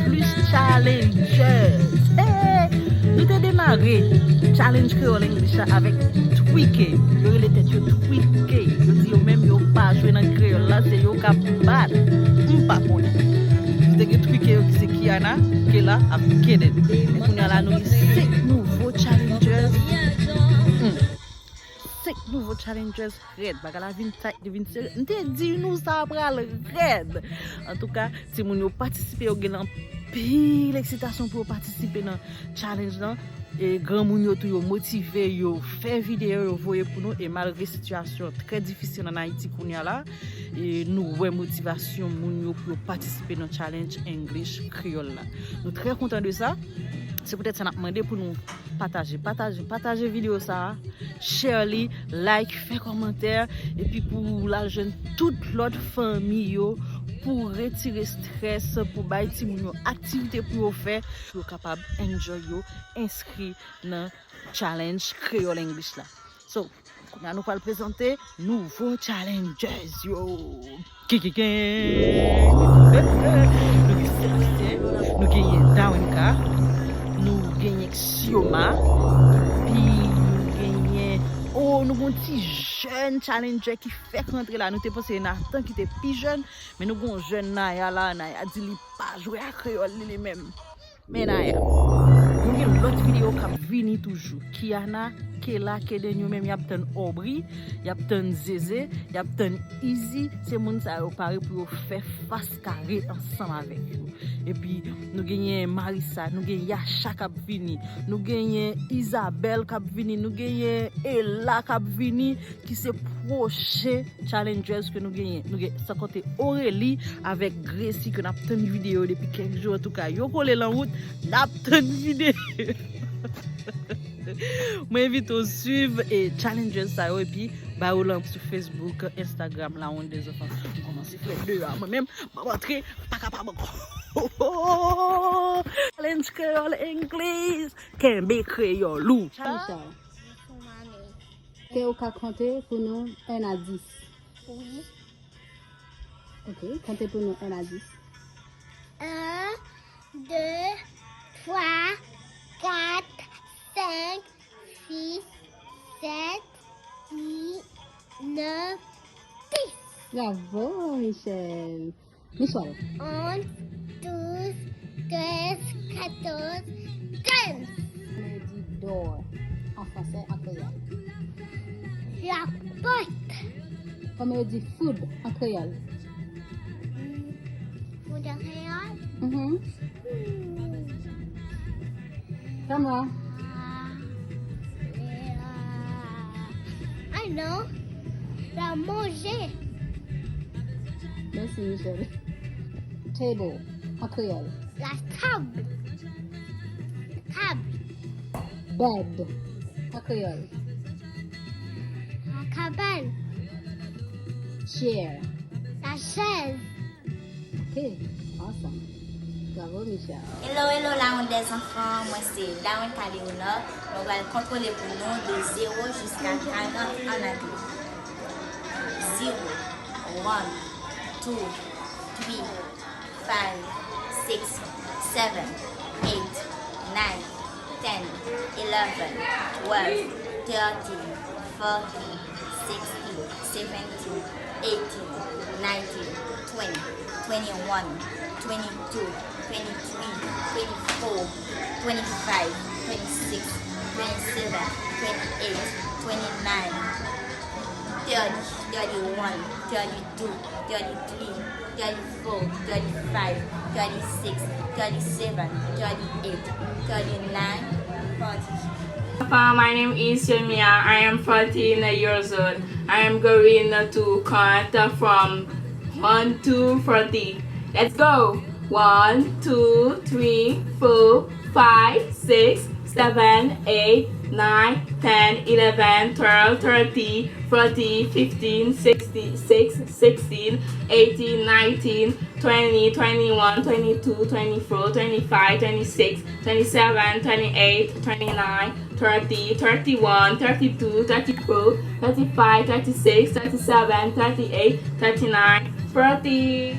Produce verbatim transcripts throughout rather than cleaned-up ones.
Plis challengers. Hey! Nou te demare Challenge Creole English la avèk Twike. Yo rele tèt yo Twike. Yo di yo menm yo pa jwe nan kreyòl la, se yo k ap bat. M pa konnen. Nou te gen Twike yo ki se Kiana, Kela avèk Keden. Men kounye a la nou gen senk nouvo challengers. Hmm. Senk nouvo challengers rèd. Bagay la vin tight, li vin serye. M te di nou sa pral rèd. Antouka, timoun yo patisipe, yo gen anpil eksitasyon pou yo patisipe nan challenge lan. E granmoun yo tou, yo motive, yo fè videyo, yo voye pou nou. E malgre sitiyasyon trè difisil ann Ayiti kounye a la, e nou wè motivasyon moun yo pou yo patisipe nan challenge English Kreyòl la. Nou trè kontan de sa. Se poutèt sa n ap mande pou nou pataje, pataje, pataje videyo sa a, share li, like, fè kòmantè, epi pou l al jwenn tout lòt fanmi yo, pou retire strès, pou bay timoun yo aktivite pou yo fè, pou yo kapab enjoy yo, enskri nan challenge Kreyòl English la. So, kounye a nou pral prezante nouvo challengers yo. Kikiken! Nou gen Sébastien, nou genyen Dawenka, nou genyen Xioma, epi nou genyen, oh, nou gen yon ti jèn challenger ki fèk rantre la. Nou te panse Nathan ki te pi jèn, men nou gen yon jèn Naya la. Naya di li pa jwe a kreyòl li, li menm. Men Naya. Nou gen lòt videyo k ap vini toujou. Kiana, Kela, Keden yo menm y ap tann Aubrey, y ap tann Zeze, y ap tann Izzy. Se moun sa yo pare pou yo fè fas kare ansanm avèk yo. Epi nou genyen Marissa, nou gen Yacha k ap vini, nou genyen Isabelle k ap vini, nou genyen Ella k ap vini, ki se pwochen challengers ke nou genyen. Nou gen, san konte Aurélie avèk Gracie ke n ap tann videyo depi kèk jou. Antouka, yo kole lan wout, n ap tann videyo. Mwen envite w swiv e challengers sa yo epi ba yo lan sou Facebook, Instagram, La Honte des Enfants. M kòmanse fè de a mwen menm, m ap antre, pa kapab ankò. Challenge Creole English, kenbe kreyòl ou. Challenge sa. Èske ou ka konte pou nou un à dix? Wi. Ok, konte pou nou un à dix. Un, de, twa, kat, senk, sis, sèt, uit, nèf, dis. Bravo, Michel. Michel. Onze, douze, treize, quatorze, quinze. Kòman yo di door an fransè, an kreyòl? La porte. Kòman yo di food an kreyòl? Food an kreyòl? Mhm. Come on. Ah, eh, ah, I know. La manger. Mèsi, Michel. Table, an kreyòl. La table. Table. Bed, an kreyòl. La cabane. Chair. La chaise. Ok, awesome. Bravo, Michel. Hello, hello, La Honte des Enfants, mwen se Dawenka Léonard. Mwen pral kontwole pou nou de zewo jiska karant an angle. Zero, one, two, three, five, six, seven, eight, nine, ten, eleven, twelve, thirteen, fourteen, sixteen, seventeen, eighteen, nineteen, twenty, twenty-one, twenty-two, twenty-three, twenty-four, twenty-five, twenty-six, twenty-seven, twenty-eight, twenty-nine, thirty, thirty-one, thirty-two, thirty-three, thirty-four, thirty-five, thirty-six, thirty-seven, thirty-eight, thirty-nine, forty. Papa, my name is Yemia. I am fourteen years old. I am going to count from one to forty. Let's go! One, two, three, four, five, six, seven, eight, nine, ten, eleven, twelve, thirteen, fourteen, fifteen, sixteen, sixteen, eighteen, nineteen, twenty, twenty-one, twenty-two, twenty-four, twenty-five, twenty-six, twenty-seven, twenty-eight, twenty-nine, thirty, thirty-one, thirty-two, thirty-four, thirty-five, thirty-six, thirty-seven, thirty-eight, thirty-nine, forty.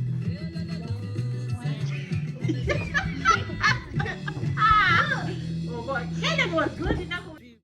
Oh boy. Gade mwen grandi nan